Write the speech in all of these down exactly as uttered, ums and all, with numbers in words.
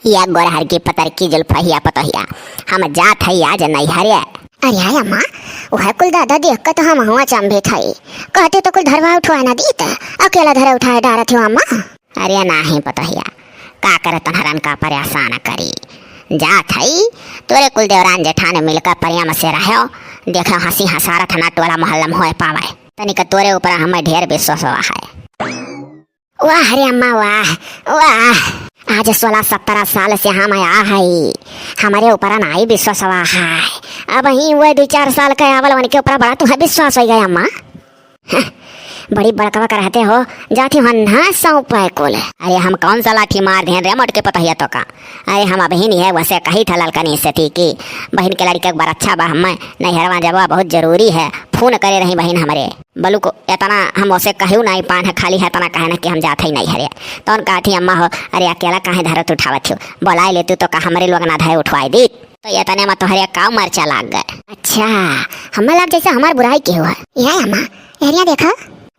या गोरहर की पतर की जुल्फहिया पतोहिया, हम जात हई आज नैहरे। अरे अम्मा, वह कुल दादा देख के तो हम हुआ अचंभित हई। कहते तो कुल धरवा उठवा ना दीत, अकेला धरे उठाए डारत हो अम्मा। अरे नाही पतोहिया, का करे तोहरन का परेशान करी। जात हई, तोरे कुल देवरान जेठान मिलकर प्रेम से रहो। देखो हंसी हंसारत ना टोला मोहल्ला में होए पावे। तनिक तोरे ऊपर हमें ढेर विश्वास हुआ है। वाह रे अम्मा वाह, वाह। आज सोलह सत्रह साल से हम आया हई, हमरे ऊपर नाई विश्वास हुआ है। अब ही वो दो चार साल के आवल उनके ऊपर बड़ा तुम्हें विश्वास हो गया अम्मा। हं, बड़ी बड़कवा करहते हो, जाती हन ना सौंप पाए कुल। अरे हम कौन सा लाठी मार देन रे मोटके पतोहिया तो का? अरे हम अबहिन है वसे कही था ललकनी से थी कि बहिन के लड़के एक बार अच्छा बा, हमें नैहरवा जबवा बहुत जरूरी है, फोन करे रही बहिन हमरे। बलुक एतना हम ओसे कहू नाई पान है, खाली है एतना कहे ना कि हम जात ही नैहरे। तौन कहत ही अम्मा हो, अरे अकेला काहे धरत उठावत हो, बोलाए लेतू तो का हमरे लोग ना धरे उठवाए दी। तो एतने में तोहरे काव मरचा लाग गए। अच्छा, हमें लाग जैसे हमार बुराई के हुआ। यह अम्मा, एहरिया देखा।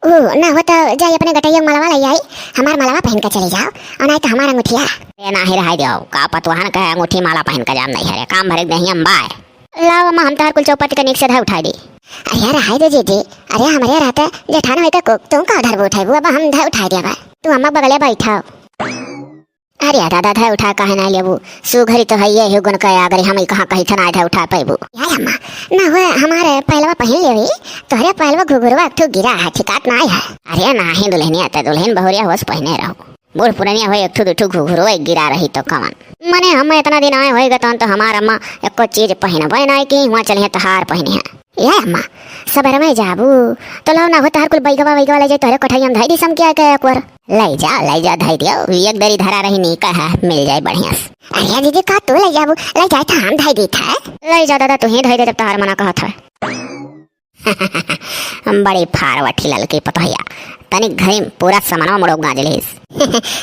ओ, ना हो तो जाई अपने गटैया के मलवा ले आई, हमार मलवा पहन के चले जाओ, और नहीं तो हमार अंगूठिया। ए नाही रहाई दियो, का पतुहन के अंगूठी माला पहन के जाम नैहरे, काम भरे देही हम बाय। लाओ अम्मा, हम तोहर कुल चौपट के नीक से धर उठाई दी। अरे यार, रहाई दे जीजी, अरे हमरे रहते जेठान होई के को-, तू का धरबो उठाइबू, अब हम धर उठाई देबा, तू अम्मा बगले बैठाओ। अरे दादा, धै उठा काहे नाहीं लेबू? सुघरी तो हइये ही गुन के अगर हम ई कहाँ कही थना धै उठा पैबू। याय अम्मा, ना हुए हमारे पहलवा पहिन लेवी, तोहरे पहलवा घुघुरवा एक ठो गिरा है, ठिकात नाहीं है। अरे नाहीं दुल्हनिया, ते दुल्हन बहुरिया होस पहिने रहो। बूढ़ पुरनिया होए एक ठो दू ठो घुघुरवा गिरा रही तो कवन। मने हम इतना दिन आए होए गतन तो हमार अम्मा एको चीज पहिनबे नाहीं की, हुआ चलिए तोहार पहिने है। ए अम्मा, सबेरमे जाबू, तो लाओ ना हो, तोहर कुल बैगवा वैगवा ले जाए, तोहरे कोठरिया में धई दी समकिया के एक बार। ले जा, ले जा, धई दियो, एक दरी धरा रही नीका है, मिल जाए बढ़िया से। अरे जीजी, का तू ले जाबू? ले जाए तो हम धई दी था। ले जा दादा, तू ही धई दे जब तोहर मना कहत है। बड़ी फारवठी ललकी पतोहिया, तनिक घरी पूरा सामानवा मुड़ो गाज लेस।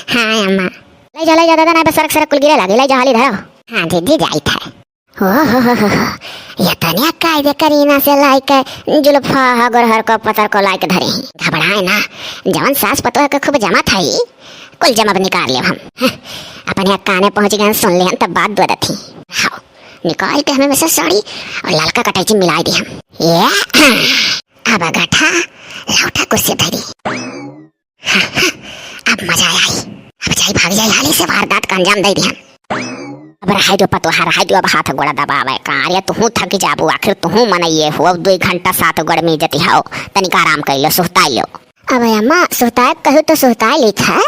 हाँ अम्मा। ले जा, ले जा दादा, नाहीं बस सरक सरक कुल गिरे लागे, ले जा हाली धरो। हाँ जीजी, जाई था। ओहो, ये तनिया कायदे करीना से लाइके जुल्फा हा गोरहर को पतर को लाइके धरे हैं। घबराए ना, जवन सास पतोह के खूब जमा था ई, कुल जमा अब निकाल लेब हम। हं, अपने काने पहुँच गए, सुन लेहन तब बात दो दथी। हाओ, निकाल के हमें में से साड़ी और ललका कटैची मिलाई दी हम। ये, अब गठा, लौटा कुछ से धरी। अब मजा आई, अब जाई भाग जाई, हाली से वारदात का अंजाम दे दिहन। अब रहाई दो पतोहा, रहाई दो, अब हाथ गोड़ा दबावे का। अरे तुहू थक जाबू, आखिर तुहू मनइये हो, अब दो घंटा साथ गोड़ में जति हो, तनिक आराम कर लो, सुहताई लो। अब अम्मा सुहताए कहू तो सुहताए ली था,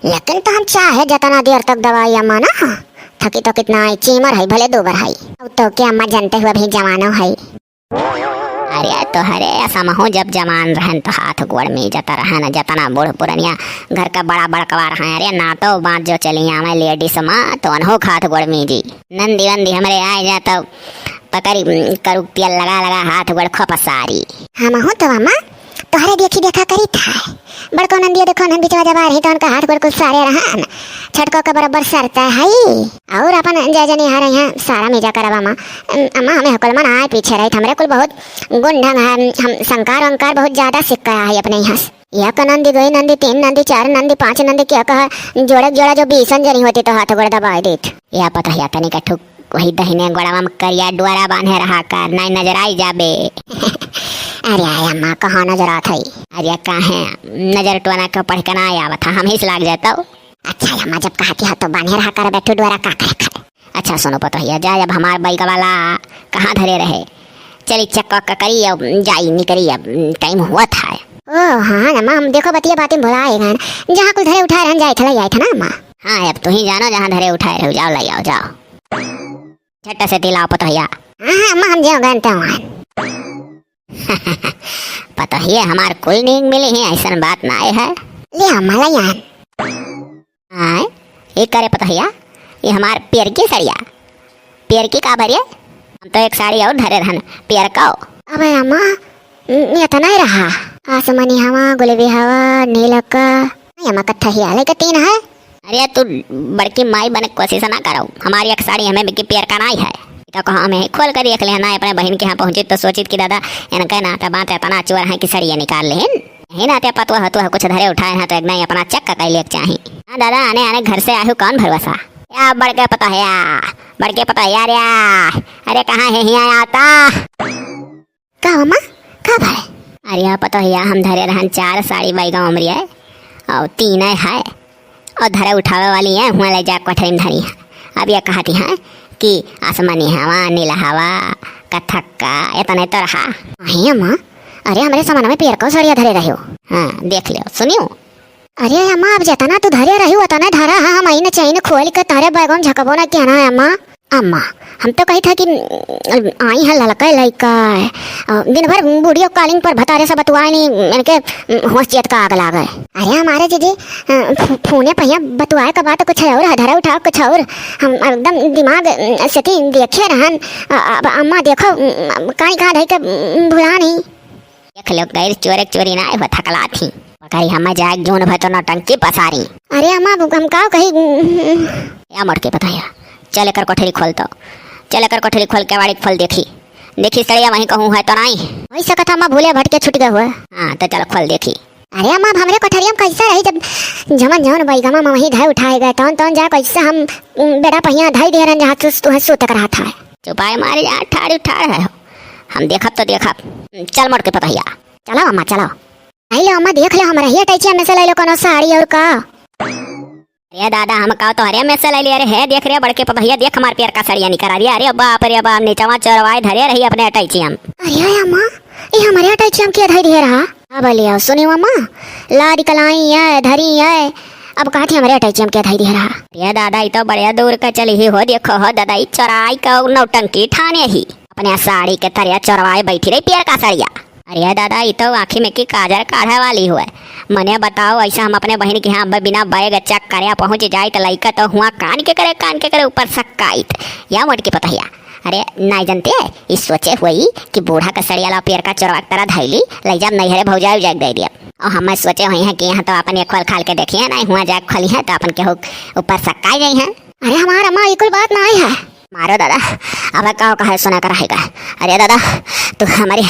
लेकिन तो हम चाहे जतना देर तक दबाई अम्मा ना, थकी तो कितना आई, चीमर है भले दो बार है। अब तो क्या अम्मा जानते हुए भी जवानो है। अरे तोहरे असमहू जब जवान रहन तो हाथ गोड़ में जता रहन, जतना बूढ़ पुरनिया घर का बड़ा बड़कवा रहा। अरे ना तो बात जो चली आवे लेडीज मा तो अनहो हाथ गोड़ में जी। नंदी वंदी हमरे आए जा तो पकड़ी, उम, करू तेल लगा लगा हाथ गोड़ खोप सारी। हमहू तो अम्मा तोहरे देखी देखा करी था। बड़को नंदिया देखो नंदी चवा जबा रही तो उनका हाथ गोड़ कुल सारे रहन। छटको के बराबर सरता है। और अपन जय जनी हरे यहाँ सारा मेजा करब अम्मा। अम, अम्मा हमें हकुल मन आए पीछे रही, हमरे कुल बहुत गुण ढंग है, हम संकार वंकार बहुत ज्यादा सीख के आए अपने यहाँ से। एक नंदी, दो नंदी, तीन नंदी, चार नंदी, पाँच नंदी क्या कहा, जोड़े जोड़ा जो बीसन जनी होती तो हाथ गोड़ दबाए देत। या पता है तनी का ठुक वही दहिने गोड़वा में करिया डोरा बांधे रहा कर, नाहीं नजर आई जाबे। अरे आय अम्मा, कहाँ नजर आत है? अरे काहे नजर टोना के पढ़ के ना आवत है, हम ही से लाग जाता। अच्छा अम्मा, जब कहती है तो बांधे रहा कर, बैठो डोरा का करे खाए। अच्छा सुनो पतोहिया, जा अब हमार बैग वाला कहाँ धरे रहे, चली चेक वेक करी, अब जाई निकरी, अब टाइम हुआ था। ओ हाँ अम्मा, हम देखो बतिया बातें भुलाए गए, जहाँ कुल धरे उठाए रहन जाए था, ले आए था ना अम्मा। हाँ, अब तू ही जानो जहाँ धरे उठाए रहो, जाओ ले आओ, जाओ। झट्टा से दिलाओ पतोहिया। हाँ हाँ अम्मा, हम जाओ गए तो वहाँ। पतोहिया हमार कुल नीक मिली है, ऐसन बात ना है। ले अम्मा, ले आन। आय, ये करे पतोहिया, ये हमार पियर की सड़िया, पियर की का भरिए? हम तो एक साड़ी और धरे रहन, पियर का। अबे अम्मा, न-, इतना ही रहा। आसमानी हवा, गुलाबी हवा, नीला का। नहीं अम्मा, कत्था ही आले के तीन है। अरे तू बड़की माई बने कोशिश ना करो, हमारी एक साड़ी हमें बिकी पियर का नहीं है। तो कहा हमें खोल कर देख लेना, अपने बहन के यहाँ पहुँची तो सोचित कि दादा इनके नाते बात इतना चोर है कि सड़िया निकाल लेन। यही नाते पतवा हो तो कुछ धरे उठाए हैं तो एक नहीं अपना चेक कर ले चाही। हाँ दादा, आने आने घर से आहू कौन भरोसा। ए आ बड़के पतोहिया, बड़के पतोहिया रे, अरे कहाँ है हिया आता? का हो माँ, का भय? अरे पतोहिया, हम धरे रहन चार साड़ी बैगा उमरिया, और तीन है, और धरे उठावे वाली है, हुआ ले जा कोठरी में धरी है। अब ये कहती हैं कि आसमानी हवा, नीला हवा, कथक का, इतने तो रहा। अहे अम्मा, अरे हमरे सामान में पियरको साड़िया धरे रहियो। हाँ, देख लियो, सुनियो। अरे अम्मा, अब जितना तू धरे रहियो, उतना धरा है, हम आईने चैन खोल के तारे बैगों में झकबो ना किया ना अम्मा। अम्मा, हम तो कही था कि, अम, आई है ललका लइका है। अ, दिन भर वीडियो कॉलिंग पर भतारे से बतुआए नहीं, इनके, अम, होश चेत का आग लागे। अरे हमारे जीजी, अ, फो-, फोने पहिया बतुआए का बात कुछ और है, धरा उठाओ कुछ और। हम एकदम दिमाग, अम, से कि देखे रहन। अ, अब अम्मा देखो, अम, काई कहाँ धई के, अम, भुला नहीं। देख लो, गैर चोरे के चोरी ना आए हो, थकला थी। पकड़ी हमें जाए जून भर तो नौटंकी पसारी। अरे अम्मा, अब हम का कही? या मोटकी पतोहिया, चल एकर कोठरी खोल तो, चल एकर कोठरी खोल, केवाड़ी खोल, देखी, देखी सड़िया वहीं कहूँ है तो नहीं। वही सकत अम्मा भूले भटके छूट गए हुए। हाँ, तो चल खोल देखी। अरे अम्मा, अब हमरे कोठरिया में कैसा रही, जब जमन जमन बैगमा में वहीं धय उठाए गए, तौन तौन जा कैसे हम, उम, बेड़ा पहिया धई दे रहन, जहाँ तू, तू सूत कर रहा था। चुपाई मारे जा, ठाड़ उठाड़ है हो। हम देखब तो देखब। चल मोटकी पतोहिया। चलो अम्मा, चलो। आई लो अम्मा, देख लो, हमरे ही अटैचिया में से ले लो कोनो साड़ी और का। अरे दादा, हम का तोहरे में से ले लिए रे, है देख रे बड़के पतोहिया, देख हमार पियरका सड़िया निकरा दिया। अरे बाप रे बाप, नीचवा चोरवाए धरे रही अपने अटैचिया में। अरे अम्मा, ये हमरे अटैचिया में के धई दिए रहा? अब ले आओ, सुनी अम्मा, लाद कलाई है, धरी है, अब कहती हमरे अटैचिया में के धई दिए रहा? अरे दादा, ये तो बड़े दूर का चली ही हो, देखो हो दादा, ये चोराई का नौटंकी ठाने ही, अपने साड़ी के तरिया चोरवाए बैठी रही पियरका सड़िया। अरे दादा, ई तो आँखी में की काजर काढ़े वाली हुए। मने बताओ, ऐसा हम अपने बहिन के यहाँ ब-, बिना बैग चेक करे पहुँच जाए तो लइका तो हुआ कान के करे, कान के करे ऊपर सक्काइत। या मोटकी पतोहिया, अरे नाई जनते, ई सोचे हुई कि बूढ़ा के सड़िया ला पियरका चोरवा के तरह धैली, लई जाब नैहरे भौजाई उजाई के दे दिया। और हम सोचे हुई हैं कि यहाँ तो अपन एक खोल खाल के देखिए ना, हुआ जाए खोली है तो अपन केहू ऊपर सक्काई गई हैं। अरे हमार अम्मा, ई कुल बात नाई है। मारो दादा, अब का कहे सुना कर रहेगा। अरे दादा, तू हमारे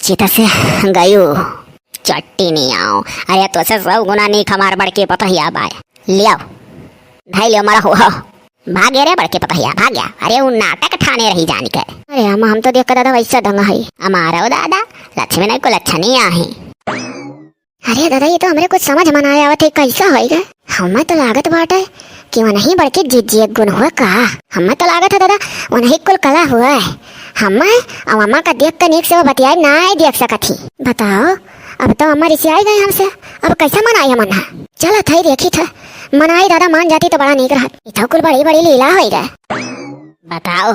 चिता से गयू। चट्टी नहीं आओ। अरे तो से सौ गुना नीक हमार बड़की पतोहिया बाय। लियाओ, भाई लियो मारा हुआ। भागे रे बड़की पतोहिया, भाग गया। अरे वो नाटक ठाने रही जान के। अरे अम्मा, हम तो देख के दादा वैसा दंग है। हमारो दादा, लक्ष्मी नहीं को लच्छा नहीं आहे। अरे दादा, ये तो हमरे कुछ समझ में ना आवत है, कैसा होई गे? हमें तो लागत बाटे कि वनही बड़की जिज्जी एक गुण हुआ का। हमें तो लागत है दादा, वनही कुल कला हुआ है। हमें अब अम्मा का देख के नीक से वो बतियाई ना ही देख सकत ही। बताओ, अब तो अम्मा रिसियाई गई हमसे, अब कैसा मनाई हमन हा? चलत है देखी था, मनाई दादा, मान जाती तो बड़ा नीक रहत। ई तो कुल बड़ी बड़ी लीला होई गे। बताओ,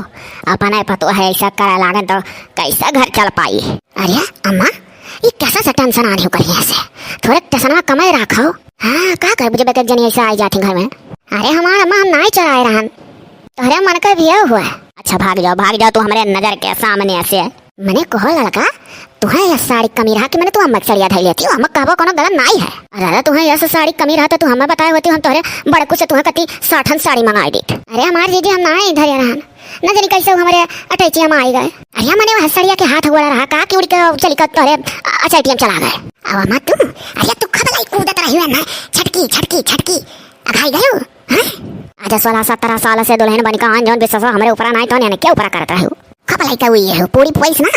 अपने पतोह ऐसा करे लागन तो कैसा घर चल पाई? अरे अम्मा, ये कैसा सा टेंशन आने हो करिए ऐसे? थोड़े टेंशनवा कमे रखो। हाँ, का कर बुझे बेकर जनी ऐसे आई जाती घर में। अरे हमार अम्मा, हम नाई चोराए रहन, तोहरे मन का भी हुआ। अच्छा भाग जाओ, भाग जाओ, तू हमरे नजर के सामने से। मने कहो लड़का, तुहे यह साड़ी कमी रहा कि मने तू अम्मा के सड़िया धई लेती हो, अम्मा कहबो कोनो गलत नाई है। अरे दादा, तुहे यह साड़ी कमी रहा तो तू हमें बताए होती, हम तोहरे बड़कू से तुहे कती साठन साड़ी मंगाई देत। अरे हमार जीजी, हम नाई धरे रहन, न जानी कैसे वो हमरे अटैचिया में आई गए। अरे मने वह सड़िया के हाथ गोड़ा रहा का कि उड़ के चली का तोहरे अटैचिया में चला गए। अब अम्मा तू, अरे तू खबलाई कूदत रही है ना, छटकी छटकी छटकी, अघाई गयो, हाँ? आज सोलह सत्रह साल से दुल्हन बन के आन जौन विश्वास हमरे ऊपर नाई तो ने क्या ऊपर करत रहे हो? खप लइका हुई है, पूरी पैस ना।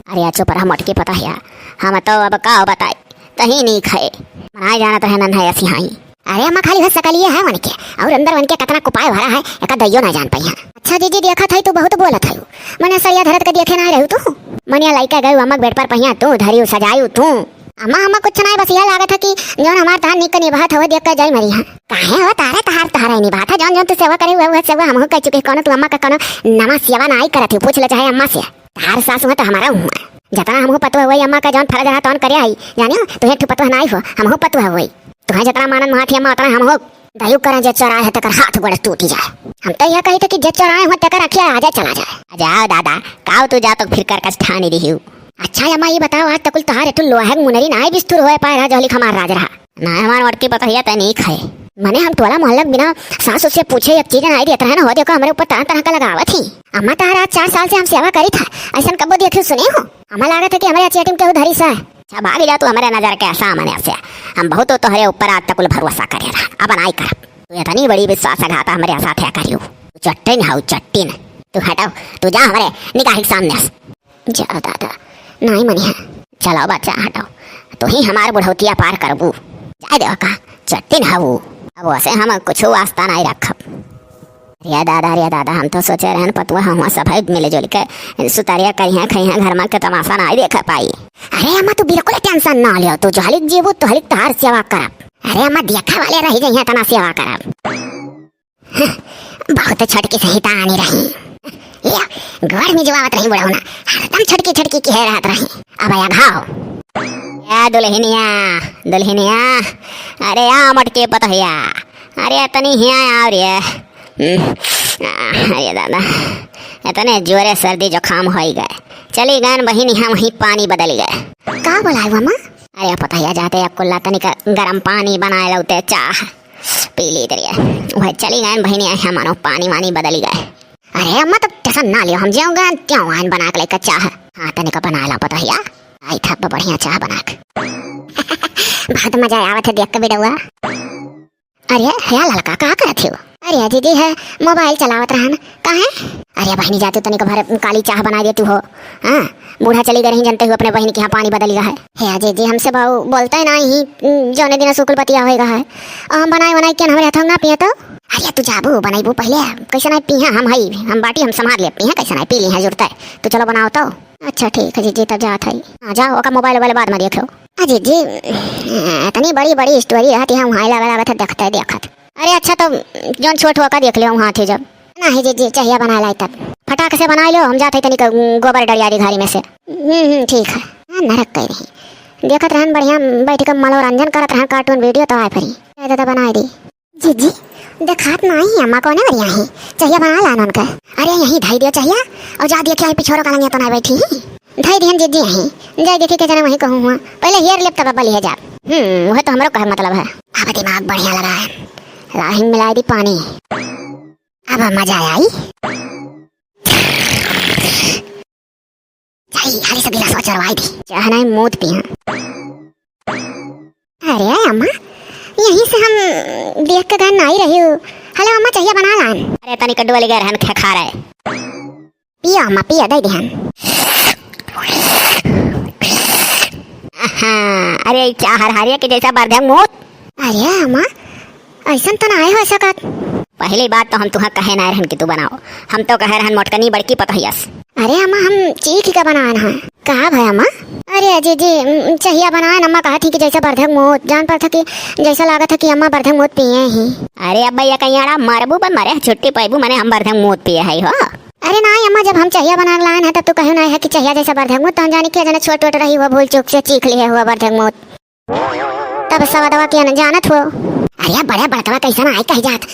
अरे चुप रह मोटकी पतोहिया, हम तो अब का बताई, तही नहीं खाए। मनाए जाना तो है नन्हा ऐसी हाई। अरे अम्मा, खाली हो सकलिए है वनके, और अंदर वनके कितना कुपाय भरा है, एका दैयो ना जान पाई है। अच्छा जीजी, देखत है तू बहुत बोलत है, मने सड़िया धरत के देखे ना रहू तू। मनिया लइका गयू अम्मा के बेड पर पहिया तू धरियो सजायू तू। अम्मा, अम्मा कुछ नाई, बस यह लागत है कि जौन हमार तहार निक निभात हवे देख के जाई मरी है। काहे हो तारे तहार तहार ही निभात है, जौन जौन तू सेवा करे हुए, हुए सेवा हमहू कर चुके, कोनो तू अम्मा का कोनो नमा सेवा नाई करत हो, पूछ ले चाहे अम्मा से। तहार सास हुआ तो हमारा हुआ, जतना हमहू पतुआ हुई अम्मा का जौन फर्ज रहा तौन करे आई, जानियो तुहे ठू पतुआ नाई हो, हमहू पतुआ हुई। तुहे जतना मानन महाथी अम्मा उतना हमहू दयु करें, जे चोराए है तेकर हाथ गोड़ टूटी जाए। हम तो यह कही थे कि जे चोराए हो तेकर अखिया आ जाए चला जाए। आ जाओ दादा, काओ तू जा तो फिर कर कस ठानी रही हूँ। अच्छा अम्मा, ये बताओ, आज तक तहार एठू लोहे के मुनरी नाई बिस्तुर होए पाए रहा, जौलिक हमार राज रहा। ना, हमार मोटकी पतोहिया तय नहीं खाए। मने हम टोला मोहल्ला के बिना सास से पूछे एक चीज नाई देत रहे ना, हो देखो हमरे ऊपर तरह तरह का लगावत ही। अम्मा तहार आज चार साल से हम सेवा करी था, ऐसन कबो देखे सुने हो? अम्मा लागत है कि हमरे अचेटी में केहू धरी सा। अच्छा भाग जा तू हमरे नजर के सामने से, हम बहुत तोहरे ऊपर आज तक भरोसा करे रहा, अब नाई करब। तू इतनी बड़ी विश्वासघात हमरे साथे करियो। तू चट्टिन हऊ, चट्टिन। तू हटो, तू जा हमरे निगाह के सामने से। जा दादा, नाहीं मनिहा। चलो बच्चा, हटो। तू ही हमार बुढ़ौतिया पार करबू। जाए देवा का, चट्टिन हऊ। अब वैसे हम कुछ वास्ता नाहीं रखब। रे दादा, रे दादा, हम तो सोचे रहन पतुआ हुआ सभई मिलजुल के सुतरिया करिहें, खइहें, घर में के तमाशा नाहीं देख पाई। अरे अम्मा, तू बिल्कुल tension ना लियो, तू जहलिक जीबू, तोहलिक तोहार सेवा करब। अरे अम्मा, देखा वाले रही जइहें, इतना सेवा करब। बहुत छोटकी सही तानी रही। ये गोड़ में जुआवत रही बुढ़ौना, हरदम छोटकी छोटकी किहे रहत रही। अब आया घाव। ए दुल्हनिया, दुल्हनिया, अरे आ मोटकी पतोहिया, अरे तनी हिया आओ रे। हम्म, आ, अरे दादा, इतने जोरे सर्दी जुकाम होई गए। चली गन बहिनी, हम वहीं पानी बदली गए। का बोलाए वो अम्मा? अरे पतोहिया जाते अब कुल्ला तनिक गरम पानी बनाए लौते, चाह पी ली तेरे। वह चली गए बहिनी, आई हमारो पानी वानी बदली गए। अरे अम्मा, तब tension ना लियो, हम जाऊंगा, क्यों आइन बना के लेकर चाह। हाँ, तनिक बना ला पतोहिया, आई था बढ़िया चाह बना के। बहुत मजा आवत है देख के बिडौआ। अरे हे ललका, का करत हो? अरे जीजी है, mobile चलावत रहन। काहे? अरे बहिनी, जाते तनिक भर काली चाह बनाए देतू हो। हाँ, बूढ़ा चली गए रही, जनते हो अपने बहिनी के यहाँ पानी बदली गए है। हे जीजी, हमसे बहु बोलते ही नाहीं, जौने दिन सुकुल पतिया होएगा है। और हम बनाए बनाए के हमरे हाथों ना पिए तो? अरे तू जाबू, बनाइबू पहले, कैसे नाहीं पिए हम हई, हम बाटी हम संभाल ले, पिए कैसे नाहीं, पी ली है जुड़ते। तू चलो बनाओ तो। अच्छा ठीक है जीजी, तब जात है। हाँ जाओ, ओका mobile वोबाइल बाद में देखो। आ जीजी, इतनी बड़ी बड़ी story रहती है, वहाँ लगा लागत है देखते देखत। अरे अच्छा, तो जौन छोट हुआ का देख लियो वहाँ थे जब। नहीं जीजी, चाहिया बना लाई तब। फटाक से बना लो, हम जाते तनिक गोबर डरिया दी घारी में से। हम्म हम्म, ठीक है। हाँ, नरक कह रही। देखत रहन बढ़िया, बैठ के मनोरंजन करत रहन, cartoon video तो आए फरी। ए दादा बनाए दी। जीजी, देखात नाहीं अम्मा कौने बरिया ही। चाहिया बना लान उनका। अरे यहीं धई दियो चाहिया, और जा दियो क्या है पिछोरो का लंगिया तो ना बैठी ही। धई दिहन जीजी यहीं। जाए देखी के जने वहीं कहूँ हुआ। पहले हेर लेब तब बलिए जाब। हम्म, वह तो हमरो कहे मतलब है। अब दिमाग बढ़िया लगा है। लाहिन मिलाई दी पानी। अब मजा आई। जाई, हाली से गिलासवा चरवाई दी। चाह नाहीं, मूत पिया। अरे अम्मा, यहीं से हम देख के गए नाहीं रही हो। हेलो अम्मा, चाहिया बना लान। अरे तनिक डोल गए रहन, खे खा रहे। पिया अम्मा, पिया, दे दिहन। अहा, अरे ई चाह हरहारिया के जैसा बरधे मूत। अरे अम्मा, ऐसन तो ना आए हो सकत। पहली बात तो हम तुहा कहे ना रहन कि तू बनाओ, हम तो कहे रहन मोटकनी बड़की पतोहियस। अरे अम्मा, हम चीख के बनान है। का भय अम्मा? अरे जीजी, उम, चाहिया बनान, अम्मा कहत ही कि जैसे बरधक मूत, जान पड़त है कि जैसा लागत है कि अम्मा बरधक मूत पिए ही। अरे अब भैया कहीं अड़ा मरबू बा, मरे छुट्टी पैबू, मने हम बरधक मूत पिए है हो। अरे नाहीं अम्मा, जब हम चाहिया बना के लान है तब तू कहे ना है कि चाहिया जैसा बरधक मूत, तो हम जाने कि जने छोट वोट रही हुआ भूल चूक से चीख लिए हुआ बरधक मूत। तब सवदवा के न जानत हो। अरे बड़े बड़कवा कैसन आए कह जात।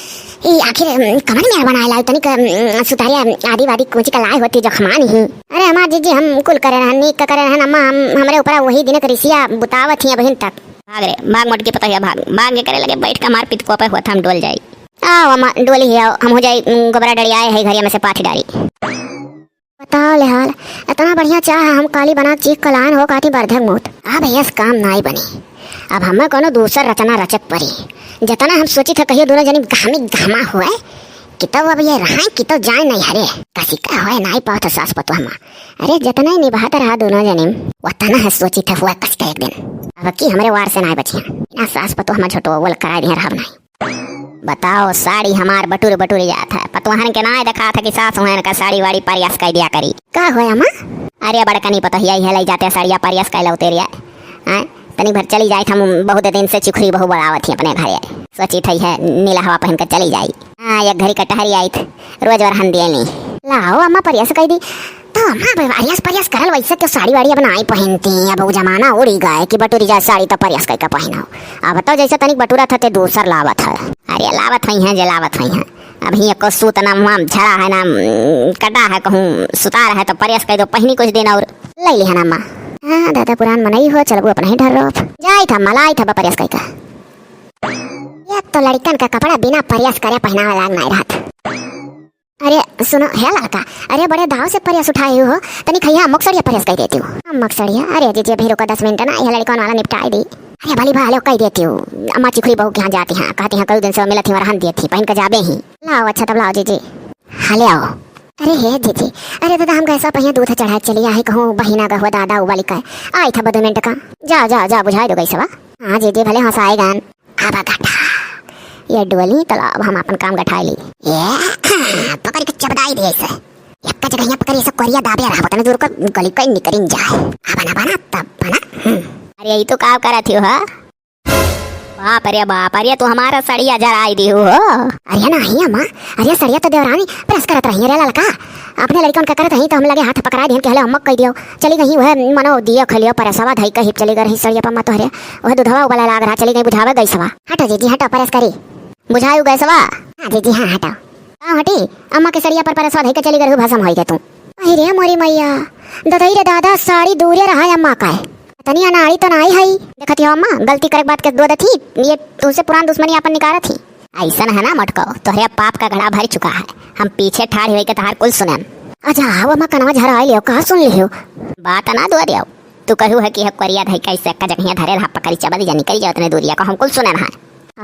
ई आखिर, उम, कमन मेर बनाए लाई तनिक, उम, सुतारिया आदि वादी कुछ का लाए होती जखमान ही। अरे हमार जीजी हम कुल करे रहन, नीक का करे रहन अम्मा, हम, हमरे ऊपर वही दिन के रिसिया बुतावत ही अबहिन तक। भाग रे, भाग मोटकी पतोहिया भाग, भाग के करे लगे बैठ के मार पीट को पे होत हम डोल जाई। आओ अम्मा डोली ही आओ, हम हो जाई, उम, गोबरा डड़ियाए है घरिया में से पाथ डारी। बताओ ले हाल, इतना बढ़िया चाह हम काली बना के चीख के लान हो, कहती बरधक मूत। अब यस काम नाई बनी, अब हमें कोनो दूसर रचना रचे परी। जतना हम सोची थे कहियो दोनों जनी घामी घामा हुए, कि तब अब ये रहाई कि तब जाए नहीं हरे। कसी का होए नाई पावत सास पतोह मा। अरे जतना ही निभात रहा दोनों जनी, वतना है सोची थे हुआ कस के एक दिन। अब की हमरे वार से नाई बचिया, ना सास पतोह मा झोटो बोल कराए दिया रहब नाई। बताओ, साड़ी हमार बटुर बटुर जात है। पतोहन के नाय देखात है कि सास हुएन का साड़ी वाड़ी परियास कइ दिया करी। का होया माँ? अरे बड़कनी पतोहिया ही है, लई जाते साड़िया परियास कइ लौते रिया। हैं? तनी भर चली जाइत, हम बहुत दिन से चिखुरी बहू बोलावत ही अपने घरे। सोची थई है नीला हवा पहन के चली जाई। हाँ, एक घड़ी कटहरी आइत, रोज वरहन दिए नी। लाओ अम्मा परियास कइ दी। तो अम्मा, अब अरियास परियास करल वैसे के साड़ी वाड़ी अब नाई पहिनती, अब उ जमाना उड़ी गए कि बटुरी जाए साड़ी तो परियास कइके पहिनो। अब तो जैसे तनिक बटुरा था ते दूसर लावत है। अरे लावत हुई हैं जे लावत हुई हैं। अभी एको सूत ना मुँह झरा है ना, उम, कटा है, कहूँ सुतार है तो परियास कइ दो पहिनी कुछ दिन और। ले ली है ना अम्मा। हाँ दादा, पुरान मनई हो, चलबू अपना ही ढर्रो। जाई था अम्मा, लाई था बा परियास कइके। ये तो लड़कन का कपड़ा बिना परियास करे पहिनावे लाग नाई रहत। अरे सुनो, हे लड़का, अरे बड़े दाव से परियास उठाए हो, तनी खइया अम्मक सड़िया परियास कइ देती हूँ। अम्मक सड़िया? अरे जीजी, अभी रुको दस मिनट ना, ये लड़कन वाला निपटाए दी। अरे भली भा, हले कहि देती हूँ, अम्मा चिखुरी बहू के यहाँ जाती हैं, कहती हैं कई दिन से मिलत ही, वहाँ रहन देती, पहिन के जाबे ही। लाओ, अच्छा तब लाओ जीजी। हले आओ। अरे हे जीजी, अरे दादा, हम गैसवा पहिया दूध चढ़ाए चली आई, कहूँ बहिना गहुआ दादा उबाली का। आई था बदो मिनट का। जा, जा, जा, बुझाई दो गैसवा। हाँ जीजी, भले हंसाए गान। अब गठा, ये डोली तो ला, अब हम अपन काम गठाए ली। ये पकड़ के चबदाई दे इसे। एक जगह यहाँ पकड़, इसे कोरिया दाबे रहा, तने दूर का गली का निकरिन जाए। अब बना, बना, तब बना। हम्म। अरे, ये तो का करत हो, हा? बाप रे बाप, अरे तू हमारा सड़िया जराई दी हो। अरे नाही अम्मा, अरे सड़िया तो देवरानी press करत रही रे ललका, अपने लड़कन का करत रही तो हम लगे हाथ पकड़ाए दिहन के हले अम्मा कह दियो। चली गई वह मनो दियो खलियो परसवा धई के हिप चली गई रही सड़िया पर मत तोहरे, वह दूधवा उबला लाग रहा, चली गई बुझावे गैसवा। हटो जीजी हटो, press करी। बुझायु गैसवा? हाँ जीजी हाँ हटो। का हटी? अम्मा के सड़िया पर परसवा धई के चली गई भसम होई के तू। अरे मोरी मैया, ददई रे दादा, साड़ी दूरे रहा अम्मा का है। तनी अनाड़ी तो नाई हई। देखत हो अम्मा, गलती करे के बात के दो दथी, ये तुमसे पुरान दुश्मनी अपन निकारत ही। ऐसन है ना मटको, तोहरे पाप का घड़ा भर चुका है। हम पीछे ठाड़ होई के तहार कुल सुनम। अच्छा, आओ अम्मा, कनवा झरा लियो, का सुन लियो? बात ना दो दियो। तू कहू है कि है कोरिया धई कैसे का जगह धरे रहा, पकड़ी चबद जा निकल जाओ, उतने दूरिया को हम कुल सुनन है।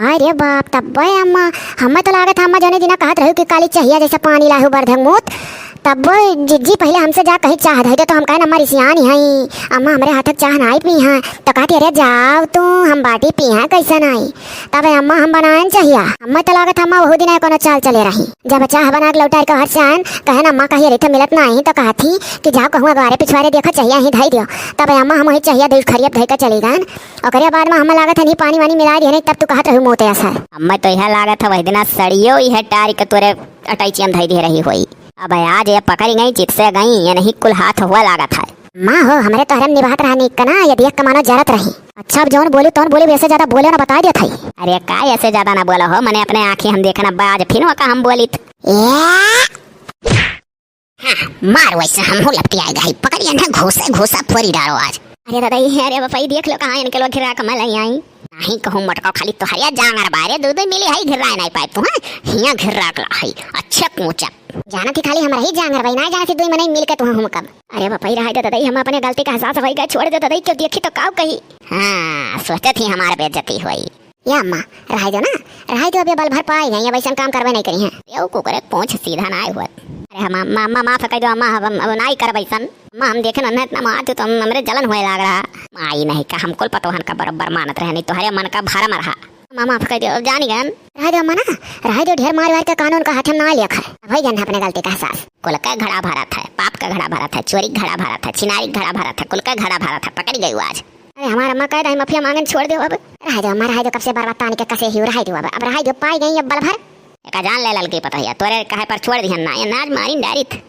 अरे बाप, तब्बे अम्मा, हमें तो लागत है अम्मा जौने दिना कहत रही कि काली चहिया जैसे पानी लाहू बरधक मूत, तब्बे जिज्जी पहले हमसे जा कहीं चाह धई दे तो हम कहे अम्मा रिसियानी हई, अम्मा हमरे हाथ के चाह नाई पी हैं, तो कहती अरे जाओ तू, हम बाटी पी हैं कैसे नाई। तब अम्मा हम बनाएन चहिया, हमें तो लागत अम्मा वहू दिन कोनो चाल चले रही। जब चाह बना के लौटार के घर से आएन, कहे अम्मा कहिए रही थे मिलत नाई तो कहती कि जाओ कहूँ अगवारे पिछवारे देखो चहिया ही धई दियो। तब अम्मा हम वही चहिया धई खरियत धई के चली गएन। ओकरे बाद में हमें लागत है नहीं पानी वानी मिला दिए नहीं, तब तू कहत रहू मोते असर। हमें तो यह लागत है वही दिना सड़ियो ही है टारी के तोरे अटैचियन धई दे रही होई। अब आज ये पकड़ी गई, चित से गई, ये नहीं कुल हाथ हुआ लागत है। माँ हो, हमरे तोहरे में निभात रहा निक ना, यदि एक कमानो जरत रही। अच्छा, अब जौन बोलू तौन बोलू, वैसे ज्यादा बोले ना बता देत है। अरे का ऐसे ज्यादा ना बोला हो, मने अपने आँखी हम देखना बाज फिर का हम बोलित। ए! हाँ, मार वैसे हमहू लपटिया गई, पकड़िए ना घूसे घूसा फोरी डालो आज। अरे दादा, ये अरे बपई देख लो कहाँ इनके लोग घिरा कमल आई आई। नहीं कहूँ मटका खाली तोहरिया जांगर बारे, दो दो मिली है घिराए नहीं पाए तू, हाँ? हिया घिरा के ला है, अच्छे कूचा। जाना थी खाली हमरा ही जांगर भाई, ना जाना थी दुई मनई मिल के तू हम कब। अरे बपई रहा दे दादा, हम अपने गलती का एहसास होई गए, छोड़ दे दादा, क्यों देखी तो काव कही। हाँ, सोचे थी हमार बेइज्जती होई। या अम्मा, रहाई दो ना, रहाई दो, अब ये बल भर पाई गई, अब ऐसन काम करबे नहीं करी हैं। यो कुकरे पूछ सीधा ना आए हुआ। अरे हम अम्मा, अम्मा माफ कर दो अम्मा, हम अब नाई करब ऐसन। अम्मा हम देखे ना इतना मार तो हम, हमरे जलन हुए लाग रहा। माई नहीं का हम कुल पतोहन का बरोबर मानत रहे, नहीं तोहरे मन का भरम रहा। अम्मा माफ कर दो, अब जानी गन। रहाई दो अम्मा ना, रहाई दो, ढेर मार वार के कानून का हाथ में ना लिया खाए। अब होई गन अपने गलती का एहसास। कुल का घड़ा भरत है, पाप का घड़ा भरत है, चोरी का घड़ा भरत है, छिनारी का घड़ा भरत है, कुल का घड़ा भरत है, पकड़ गई आज। अरे हमार अम्मा कह दही मफिया मांगन छोड़ दो अब। रहाई दो अम्मा, रहाई दो, कब से बर्बाद तानी के कसे ही, रहाई दो अब, अब रहाई दो, पाई गई अब बल भर। एका जान ले ललकी पतोहिया, तोरे कहे पर छोड़ दिहन ना, ये नाज मारिन डारित।